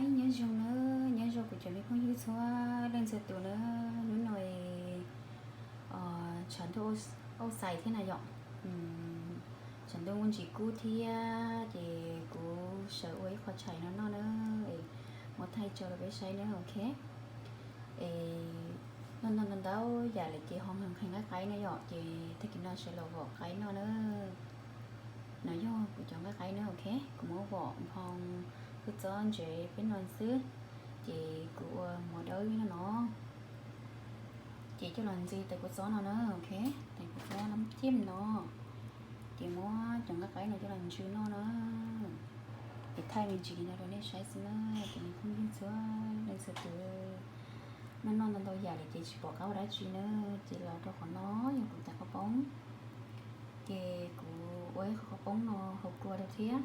Nyob zoo na, nyob zoo kuv cov me phooj ywg txhua leej txhua tus na. Hnub no tshav ntuj auj xais thiab na yom. Tshav ntuj muaj ntsis kub thiab ces kuv sawv ua ib qho tshais no noj na, es muab thaij tso rau peb saib na, ok. Es noj noj ntau ntau yam lawm ces ho nqhis nqaij qaib na yom, ces tag kis no sawv los vom qaib noj na. No yog kuv cov nqaij qaib na, ok. Kuv muab vom nphoo hwj txob ntsev peb no xwb, ces kuv ua mov dawb no no, ces coj los ntxi tais kua txob no na, ok. Tais kua txob no ciaj no, ces muab cov nqaij qaib no coj los ntsw noj na. Ces thaij me ntsis li no rau nej saib xwb na, ces nej phooj ywg txhua leej txhua tus. Noj noj ntau ntau yam lawm ces tsis pom qab ua dab tsi na, ces los rau qhov no yog kuv tais qhov poob. Ces kuv ua ib qho qhov poob no hau kua rau thiab,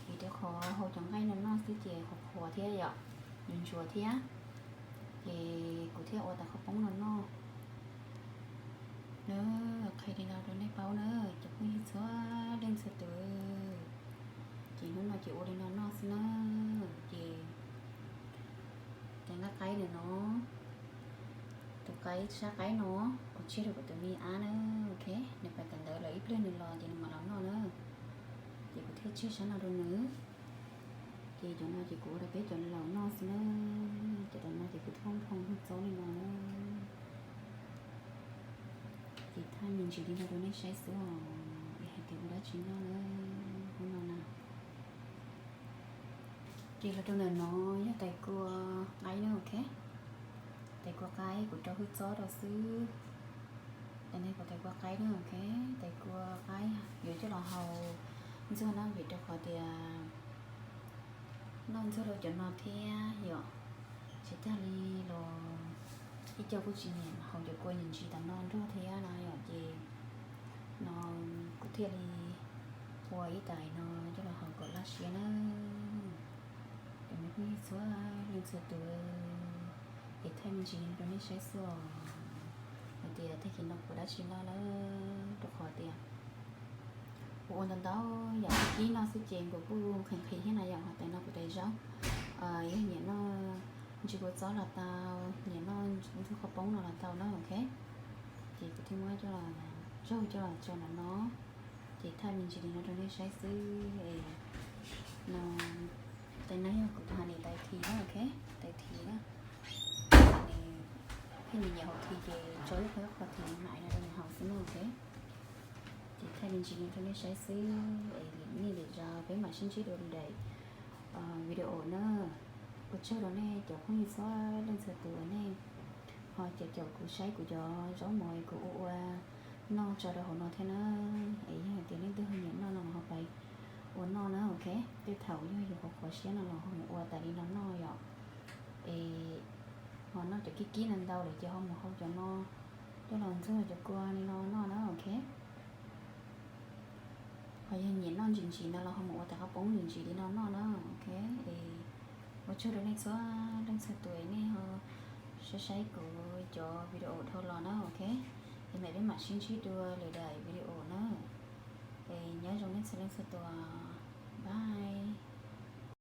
vim rau qhov hau cov nqaij no noj xwb ces qhuav qhuav thiab yom, ntsuav ntsuav thiab, ces kuv thiaj ua tais qhov poob no noj na. Qhia li no rau nej paub na, cov phooj ywg txhua leej txhua tus. Ces hnub no ces ua li no noj xwb na. Ces tais nqaij qaib ntawm no, tus qaib sab qaib no, kuv tseg rau kuv tus me ab na, ok. Nws pais kawm ntawv lawm ib pliag nws los ces nws mam los noj na, ces kuv thiaj tseg sab no rau nws. Ces cov no ces kuv ua rau peb cov laus noj xwb na. Cov tam no ces kuv thiaj nphoo hwj txob li no na. Ces thaij me ntsis li no rau nej saib xwb os, es hais tias ua dab tsi noj na, hnub no na. Ces los rau ntawm no yog tais kua qaib na, ok. Tais kua qaib kuv rau hwj txob rau xwb. Tais no kuv tais kua qaib na, ok. Tais kua qaib yuav coj los hau ntxuag na, vim rau qhov tias noj ntxuag rau cov no thiab yom. Tsis tag li los ib co kuj tsis nyiam hau cov kua ntsis ntsis tam no nrog thiab no yom, ces no kuv thiaj li ua ib tais no coj los hau kom laj siab na. Cov me phooj ywg txhua leej txhua tus, es thaij me ntsis rau nej saib xwb os, hais tias tag kis no kuv dab tsi noj lawm, rau qhov tias kuv ua ntau ntau yam kib no xwb ces nkaus kuj nqhis nqhis thiab na yom. Ho tais no kuv tais zaub, yog nyiam noj ntsis kua txob los tau, nyiam noj ntxuag qhov poob no los tau na, ok. Ces kuv thiaj muab coj los tsaug coj los tso ntawm no, ces thaij me ntsis li no rau nej saib xwb es no. Tais no yog kuv tham nis tais this na, ok, tais this na. Nws pheej nyiam nyiam hau this ces tso ib qho ib qho this hais no rau nws hau xwb na, ok. Ces thaij me ntsis li rau nej saib xwb es nej lwm zaus peb mam sib ntsib dua lwm daim video na. Ua tsaug rau nej cov phooj ywg txhua leej txhua tus uas nej ho caum caum kuv saib kuv cov zaub mov kuv ua ua noj tso rau hauv no thiab na. Es yog hais tias leej twg ho nyiam noj no los ho pais ua noj na, ok. Tej thaum yog yus qhuav qhuav siab no los ho mus ua tas li no noj yom. Es ho noj cov kib kib no ntau lawm ces ho mus hau cov no coj los ntxuag cov kua li no noj na, ok. Ho yog nyiam noj ntsim ntsim no los ho mus ua tais qhov poob ntsim ntsim li no noj na, ok. Es ua tsaug rau nej txhua leej txhua tus nej ho saib saib kuv cov video dhau los na, ok. Es mam peb mam sib ntsib dua lwm daim video na. Es nyob zoo nej txhua leej txhua tus, bye.